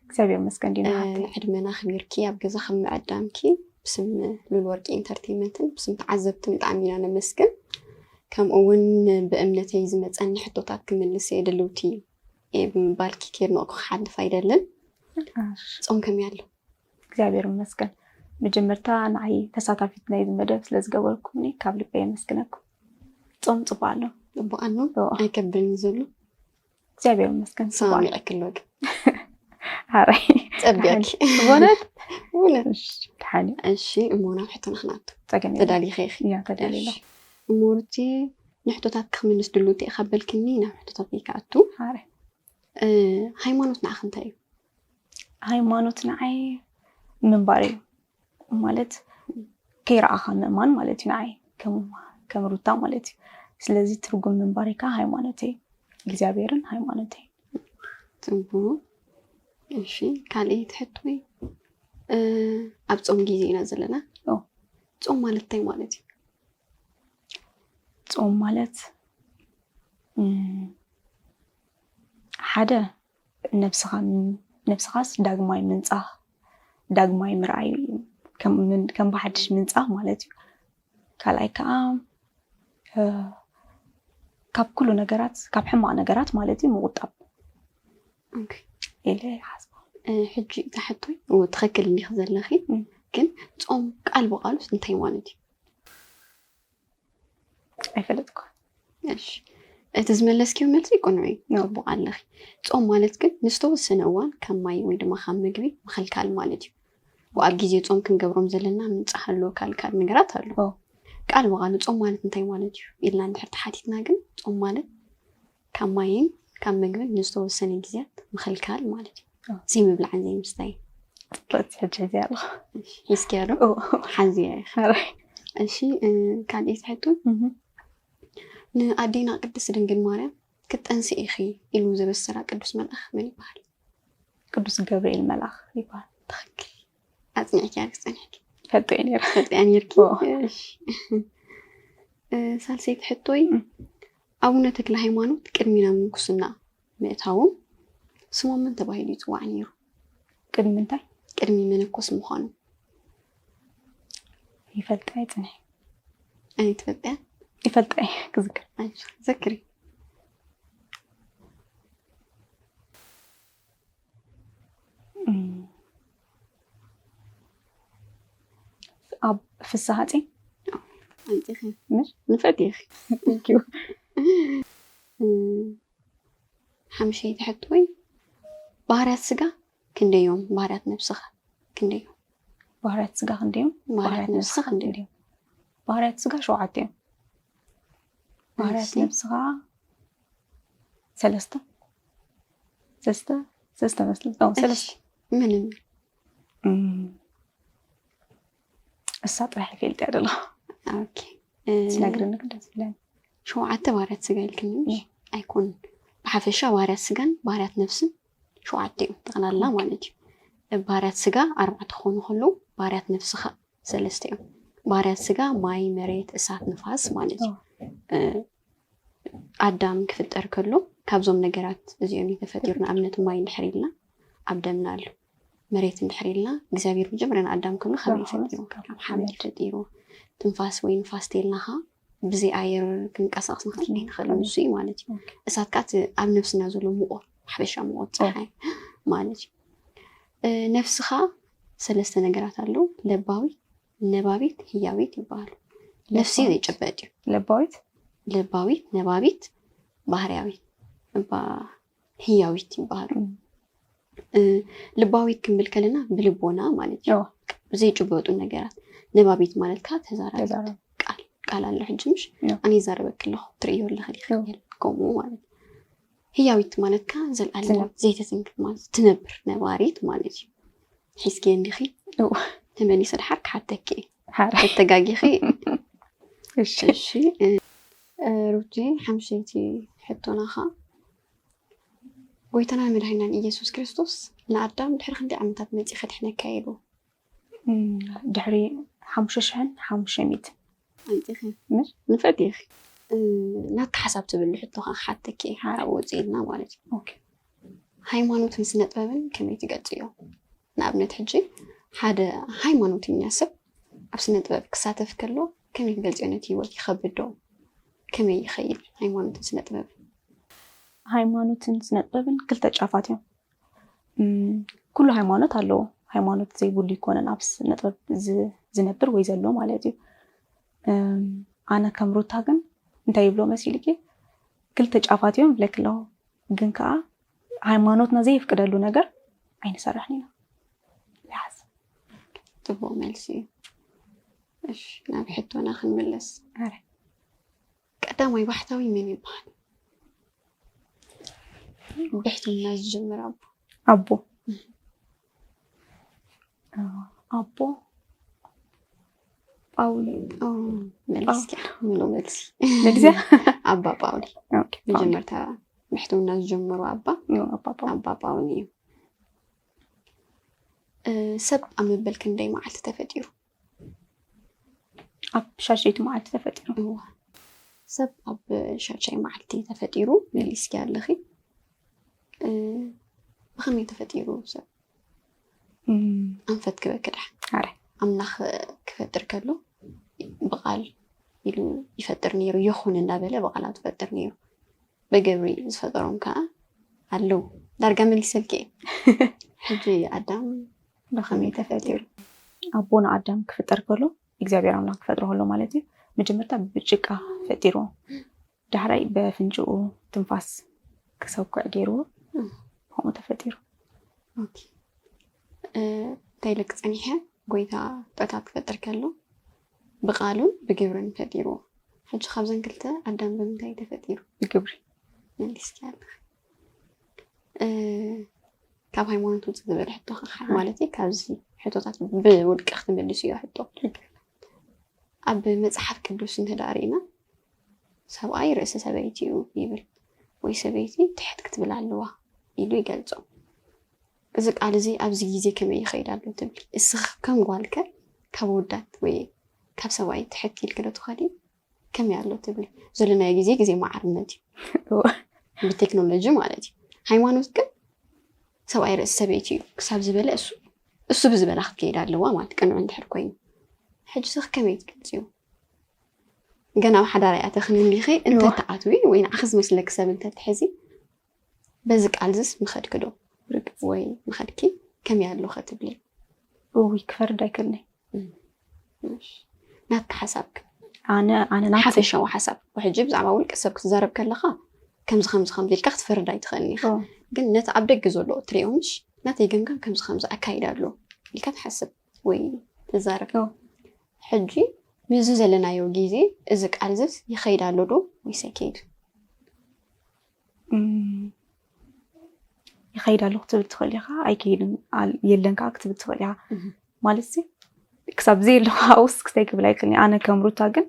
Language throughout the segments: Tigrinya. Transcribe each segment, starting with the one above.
እግዚኣብሔር ይመስገን ዲና ሓፍተይ። ዕድመን ኣኽቢርኪ ኣብ ገዛ ከም ምዕዳምኪ ብስም ሉል ወርቂ ኢንተርቴይንመንትን ብስም ተዓዘብትን ብጣዕሚ ኢና ነመስግን። ከምኡ እውን ብእምነተይ ዝመፀኒ ሕቶታት ክምልስ እየ ድልውቲ እየ ብምባልኪ ከየድነቕኩ ክሓልፍ ኣይደልን። ጾም ከመይ ኣሎ? እግዚኣብሔር ይመስገን። መጀመርታ ንዓይ ተሳታፊት ናይዚ መደብ ስለ ዝገበርኩምኒ ካብ ልበይ የመስግነኩም። ጾም ጽቡቕ ኣሎ። ጽቡቕ ኣሎ። ኣይከብድን እዩ ዘሎ። እግዚኣብሔር ይመስገን። ሰማሚዐኪ ኣሎ ግን። ሓራይ። ጸቢያኪ። ብእውነት? ብእውነት። እሺ፣ ደሓን እዩ። እሺ፣ እሞ ናብ ሕቶና ክንኣቱ። ጸገም የለን። ተዳሊኺ ኢኺ? እያ፣ ተዳልየ ኣለኹ። እሺ። እሞ ሩቲ፣ ንሕቶታት ክምልስ ድሉው እንተ ኢኻ በልክኒ፣ ናብ ሕቶታት ክኣቱ። ሓራይ። እ፣ ሃይማኖት ንዓኺ እንታይ እዩ? ሃይማኖት ንዓይ ምንባር እዩ። ማለት ከይረኣኻ ምእማን ማለት እዩ ንዓይ፣ ከም፣ ከም ሩታ ማለት እዩ። ስለዚ ትርጉም ምንባረይ ከኣ ሃይማኖተይ፣ እግዚኣብሔርን ሃይማኖተይ። ጽቡቕ። እሺ፣ ካልኣይቲ ሕቶይ፣ እ፣ ኣብ ጾም ግዜ ኢና ዘለና። ኦ። ጾም ማለት እንታይ ማለት እዩ? ጾም ማለት፣ እም፣ ሓደ ነብስኻ ም-፣ ነብስኻስ ዳግማይ ምንጻህ፣ ዳግማይ ምርኣይ፣ ከም ምን-፣ ከም ብሓድሽ ምንጻህ ማለት እዩ። ካልኣይ ከኣ፣ እ፣ ካብ ኩሉ ነገራት፣ ካብ ሕማቕ ነገራት ማለት እዩ ምቑጣብ ኦኬ። ኢለ ይሓስቦ። እ፣ ሕጂ እታ ሕቶይ፣ እወ፣ ትኽክል እንዲኺ ዘለኺ፣ እም። ግን ጾም ቃል ብቓሉስ እንታይ ማለት እዩ? ኣይፈለጥኩ። እሺ። እቲ ዝመለስክዮ መልሲ ቅኑዕ እዩ። ኖ። ጽቡቕ ኣለኺ። ጾም ማለት ግን ንዝተወሰነ እዋን ካብ ማይ ወይ ድማ ካብ ምግቢ ምኽልካል ማለት እዩ። ወኣብ ግዜ ጾም ክንገብሮም ዘለና ምንጻህ ኣሎ፣ ካልካል ነገራት ኣሎ። ኦ። ቃል ብቓሉ ጾም ማለት እንታይ ማለት እዩ ኢልና እንድሕር ተሓቲትና ግን ጾም ማለት ካብ ማይን ካብ ምግብን ንዝተወሰነ ግዜያት ምኽልካል ማለት እዩ። ኦ። ዘይምብላዕን ዘይምስታይን። ጽብቕቲ ሕጂ ሒዘያ ኣለኹ። እሺ፣ ሒዝክያ ዶ? ኦ። ሓዝያ ኢኺ። ሓራይ። እሺ፣ እ፣ ካልኣይቲ ሕቶ። እህ። ንኣዴና ቅድስት ድንግል ማርያም ክትጠንሲ ኢኺ ኢሉ ዘበሰራ ቅዱስ መልኣኽ መን ይበሃል? ቅዱስ ገብርኤል መልኣኽ ይበሃል። ትኽክል። ኣጽኒዕክያ ድዩ ጸኒሕኪ? ፈልጦ እየ ነይረ። ፈልጦ እያ ነይርኪ? ኦ። እሺ። እ፣ ሳልሰይቲ ሕቶይ፣ እም። ኣቡነ ተክለ ሃይማኖት ቅድሚ ናብ ምንኩስና ምእታዎም ስሞም መን ተባሂሉ ይጽዋዕ ነይሩ? ቅድሚ እንታይ? ቅድሚ መነኮስ ምዃኑ። ይፈልጣ እየ ጽንሒ። ኣይትፈልጥያ? ይፈልጣ እየ ክዝክር። ኣይ፣ ዘክሪ። እም። ኣብ ፍስሃ ጽ-፣ ኣንጺኺ። ምሽ? ንፈት ኢኺ። Thank you። እም፣ ሓምሸይቲ ሕቶይ፣ ባህርያት ስጋ ክንደይ እዮም? ባህርያት ነብስኻ ክንደይ እዮም? ባህርያት ስጋ ክንደይ እዮም? ባህርያት ባህርያት ነብስኻ ነብስኻ ክንደይ እዮም? ክንደይ እዮም? ባህርያት ስጋ ሸውዓተ እዮም። ባህርያት እሺ። ነብስኻ ሰለስተ? ሰለስተ? ሰለስተ መስለኒ። ኦ፣ እሺ። ሰለስተ። ምንም። እም፣ እሳ ጥራሕ ይፈልጥ እያ ዘለኹ። ኦኬ። እ፣ ትነግርኒ ግን ደስ ይብለኒ። ሸውዓተ ባህርያት ስጋ ኢልክኒ፣ ምሽ? እም። ኣይኮኑን። ብሓፈሻ ባህርያት ስጋን ባህርያት ነፍስን ሸውዓተ እዮም ጠቕላላ ኦኬ። ማለት እዩ። ባህርያት ስጋ ኣርባዕተ ክኾኑ ከለዉ፣ ባህርያት ነፍሲ ኸ ሰለስተ እዮም። ባህርያት ስጋ ማይ፣ መሬት፣ እሳት፣ ንፋስ ማለት እዩ። ኦ። እ፣ ኣዳም ክፍጠር ከሎ ካብዞም ነገራት እዚኦም እዩ ተፈጢሩ። ንኣብነት ማይ እንድሕር ኢልና ኣብ ደምና ኣሎ። መሬት እንድሕር ኢልና እግዚኣብሔር መጀመርያ ንኣዳም ከሎ ካበይ ካብ ፈጢሩ? ካብ ካብ ሓመድ ሓመድ። ፈጢሩ። ትንፋስ ወይ ንፋስ ተይልና ኸዓ ብዘይ ኣየር ክንቀሳቐስ ንኽእል ኣይንኽእልን፣ ንሱ እዩ ማለት እዩ። ኦኬ። እሳት ከዓ እቲ ኣብ ነብስና ዘሎ ሙቐት፣ ሓበሻ ሙቐት ኦ። ፀሓይ ማለት እዩ። እ፣ ነፍስኻ ሰለስተ ነገራት ኣለዉ። ለባዊት፣ ነባቢት፣ ህያዊት ይበሃሉ። ነፍሲ ለባዊት። ዘይጭበጥ እዩ። ለባዊት? ለባዊት፣ ነባቢት፣ ባህርያዊት፣ እባ ህያዊት ይበሃሉ። እም። እ፣ ልባዊት ክንብል ከለና ብልቦና ማለት እዩ። ኦ። ብዘይጭበጡ ነገራት። ነባቢት ማለት ከዓ ተዛራቢት። ተዛራቢ። ቃል፣ ቃል ኣሎ ሕጂ ምሽ? ኦ። ኣነ ይዛረበኪ ኣለኹ፣ ትርእዮ ኣለኺ ዲኺ? ኦ። ከምኡ ማለት እዩ። ህያዊት ማለት ከዓ ዘልኣለማዊት፣ ትነብር። ዘይተትንክፍ ማለት ትነብር፣ ነባሪት ማለት እዩ። ሒዝኪ እንዲኺ? እወ። ተመሊሰ ድሓር ክሓተኪ እየ። ሓራይ። ተተጋጊኺ? እሺ። እሺ፣ እ፣ እ፣ ሩቲ፣ ሓምሸይቲ ሕቶና ኸዓ፣ ጎይታናን መድሓኒናን ኢየሱስ ክርስቶስ ንኣዳም ድሕሪ ክንደይ ዓመታት መጺእ ከድሕነካ ኢሉ? እም፣ ድሕሪ ሓሙሽተ ሽሕን ሓሙሽተ ሚእትን። ኣንጺኺ? ምሽ? ንፈት ኢኺ። እ፣ ናትካ ሓሳብ ትብሊ ሕቶ ኸዓ ክሓተኪ እየ፣ ሓራይ። ካብኡ ወጺእልና ማለት እዩ። ኦኬ። ሃይማኖትን ስነ ጥበብን ከመይ ትገልጽዮ? ንኣብነት ሕጂ ሓደ ሃይማኖተኛ ሰብ ኣብ ስነ ጥበብ ክሳተፍ ከሎ ከመይ ትገልጽዮ? ነቲ ህይወት ይኸብድ ዶ? ከመይ ይኸይድ ሃይማኖትን ስነ ጥበብ? ሃይማኖትን ስነ ጥበብን ክልተ ጫፋት እዮም። እም፣ ኩሉ ሃይማኖት ኣለዎ። ሃይማኖት ዘይብሉ ይኮነን ኣብ ስነ ጥበብ ዝ- ዝነብር ወይ ዘሎ ማለት እዩ። እም፣ ኣነ ከም ሩታ ግን እንታይ ይብሎ መሲልኪ፣ ክልተ ጫፋት እዮም ብለክ ኣለኹ። ግን ከዓ ሃይማኖትና ዘይፍቅደሉ ነገር ኣይንሰርሕን ኢና። ይሓዝ ጽቡቕ መልሲ እዩ። እሺ፣ ናብ ሕቶና ክንምለስ። ኣረ ቀዳማይ ባሕታዊ መን ይበሃል? ብሕትምና ዝጀምር ኣቦ። ኣቦ ኣቦ ጳውሊ ኦ፣ መልስኪ ምሉ መልሲ መልስያ? ኣባ ጳውሊ። ኦኬ፣ ጳውሊ። መጀመርታ ብሕትምና ዝጀመሩ ኣባ ዮ፣ ኣባ ጳውሊ። ኣባ ጳውሊ እዩ። እ፣ ሰብ ኣብ መበል ክንደይ መዓልቲ ተፈጢሩ? ኣብ ሻሸይቲ መዓልቲ ተፈጢሩ። እዋ፣ ሰብ ኣብ ሻሻይ መዓልቲ ተፈጢሩ መሊስኪ ኣለኺ። እ፣ ብኸመይ ተፈጢሩ ሰብ? እም፣ ኣንፈት ክበክዳ ኣረ ኣምላኽ ክፈጥር ከሎ ብቓል ኢሉ ይፈጥር ነይሩ፣ ይኹን እንዳበለ ብቓላት ይፈጥር ነይሩ። ብግብሪ ዝፈጠሮም ከዓ ኣለዉ። ዳርጋ መሊሰልኪ እየ። ሕጂ ኣዳም ብኸመይ ተፈጢሩ? ኣቦና ኣዳም ክፍጠር ከሎ እግዚኣብሔር ኣምላኽ ክፈጥሮ ከሎ ማለት እዩ። መጀመርታ ብጭቃ ፈጢርዎ፣ ዳሕራይ በፍንጭኡ ትንፋስ ክሰኩዕ ገይርዎ፣ ከምኡ ተፈጢሩ። ኦኬ። እ፣ እንታይ ኢለክ ጸኒሐ? ጎይታ ጦታ ክፈጥር ከሎ ብቓሉን ብግብርን ፈጢርዎ። ሕጂ ካብዘን ክልተ ኣዳም ብምንታይ ተፈጢሩ? ብግብሪ መሊስኪ ኣለኺ። እ፣ ካብ ሃይማኖት ውፅእ ዝበለ ሕቶ ክሓ ማለት እዩ። ካብዚ ሕቶታት ብውልቂ ክትምልስዮ ሕቶ። ኣብ መፅሓፍ ቅዱስ እንተ ደኣ ርኢና ሰብኣይ ርእሲ ሰበይቲ እዩ ይብል፣ ወይ ሰበይቲ ትሕት ክትብል ኣለዋ ኢሉ ይገልጾ። እዚ ቃል እዚ ኣብዚ ግዜ ከመይ ይኸይድ ኣሎ ትብሊ? እስኺ ከም ጓልከ ካብ ኣወዳት ወይ ካብ ሰብኣይ ትሕት ኢልኪ ዶ ትኸዲ? ከመይ ኣሎ ትብሊ? ዘለናዮ ግዜ ግዜ ማዕርነት እዩ፣ ብቴክኖሎጂ ማለት እዩ። ሃይማኖት ግን ሰብኣይ ርእሲ ሰበይቲ እዩ ክሳብ ዝበለ እሱ እሱ ብዝበላ ክትከይድ ኣለዋ ማለት ቅንዑ እንድሕር ኮይኑ። ሕጂ ስኽ ከመይ ትገልፅዮ? ገና ኣብ ሓዳር ኣይኣተኽን እንዲኺ እንተትኣትዊ ወይ ንዓኺ ዝመስለኪ ሰብ እንተትሕዚ በዚ ቃል ዝስ ምኸድኪ ዶ? ርግፅ ወይ ምኸድኪ ከመይ ኣሎ ከትብሊ? እውይ ክፈርድ ኣይክእልንይ። እሺ። ናትኪ ሓሳብኪ ኣነ ኣነ ናት ሓፈሻዊ ሓሳብ ሕጂ ብዛዕባ ውልቂ ሰብ ክትዛረብ ከለኻ ከምዚ ከምዚ ከምዚ ኢልካ ክትፈርድ ኣይትኽእልን ኢኻ። ኦ፣ ግን ነቲ ኣብ ደገ ዘሎ እትሪኦ ምሽ ናተይ ገምጋም ከምዚ ከምዚ ኣካይዳ ኣሎ ኢልካ ትሓስብ ወይ ትዛረብ። ኦ። ሕጂ ምስዚ ዘለናዮ ግዜ እዚ ቃል ዝስ ይኸይድ ኣሎ ዶ ወይስ ኣይከይድ? እም፣ ይኸይድ ኣሎ ክትብል ትኽእል ኢኻ፣ ኣይከይድን ኣል- የለን ከዓ ክትብል ትኽእል ኢኻ። እህ። ማለት ሲ ክሳብ ዘየለኹ ኣውስ ክሳይ ክብል ኣይክእልን። ኣነ ከም ሩታ ግን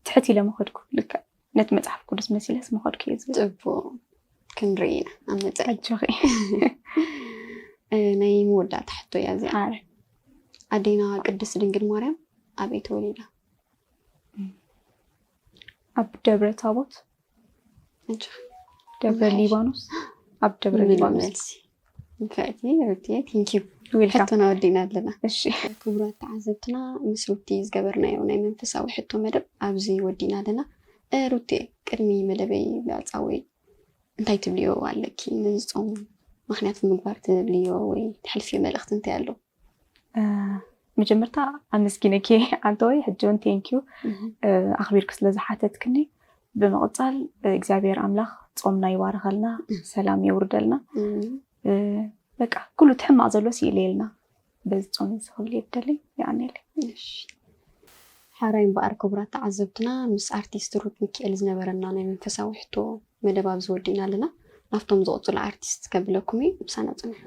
ትሕት ኢለ መኸድኩ፣ ልክዕ ነቲ መፅሓፍ ቅዱስ መሲለስ መኸድኩ እየ ዝብል። ጽቡቕ፣ ክንርኢ ኢና ኣብ መጻኢ። ኣጆኺ። እ፣ ናይ መወዳእታ ሕቶ እያ እዚኣ። ኣረ ኣዴና ቅድስት ድንግል ማርያም ኣበይ ተወሊዳ? ኣብ ደብረ ታቦት፣ እንጂ ደብረ ምሕሽ። ሊባኖስ፣ ኣብ ደብረ ምሉእ ሊባኖስ። መልሲ። ንፍዕቲ ሩትየ፣ ቴንኪዩ። ዌልካም። ሕቶና ወዲእና ኣለና። እሺ። ክቡራት ተዓዘብትና፣ ምስ ሩቲ ዝገበርናዮ ናይ መንፈሳዊ ሕቶ መደብ ኣብዚ ወዲእና ኣለና። እ፣ ሩቲ፣ ቅድሚ መደበይ ብኣጻወይ እንታይ ትብልዮ ኣለኪ? ነዚ ጾም ምኽንያት ብምግባር ትብልዮ ወይ ተሕልፍዮ መልእኽቲ እንታይ ኣሎ? እ፣ መጀመርታ ኣመስጊነኪ ኣንተ ወይ ሕጂ እውን ቴንኪዩ፣ እ፣ ኣኽቢርክ ስለ ዝሓተትክኒ። ብምቕጻል፣ እ፣ እግዚኣብሔር ኣምላኽ ጾምና ይባርኸልና፣ ሰላም የውርደልና። እም፣ እ፣ በቃ ኩሉ እቲ ሕማቕ ዘሎ ስኢለየልና በዚ ጾም እዚ ክብል እየ ዝደሊ። የቐንየለይ። እሺ። ሓራይ እምበኣር ክቡራት ተዓዘብትና፣ ምስ ኣርቲስት ሩት ሚካኤል ዝነበረና ናይ መንፈሳዊ ሕቶ መደብ ኣብዚ ወዲእና ኣለና። ናብቶም ዝቕጽሉ ኣርቲስት ከብለኩም እዩ፣ ምሳና ጽንሑ።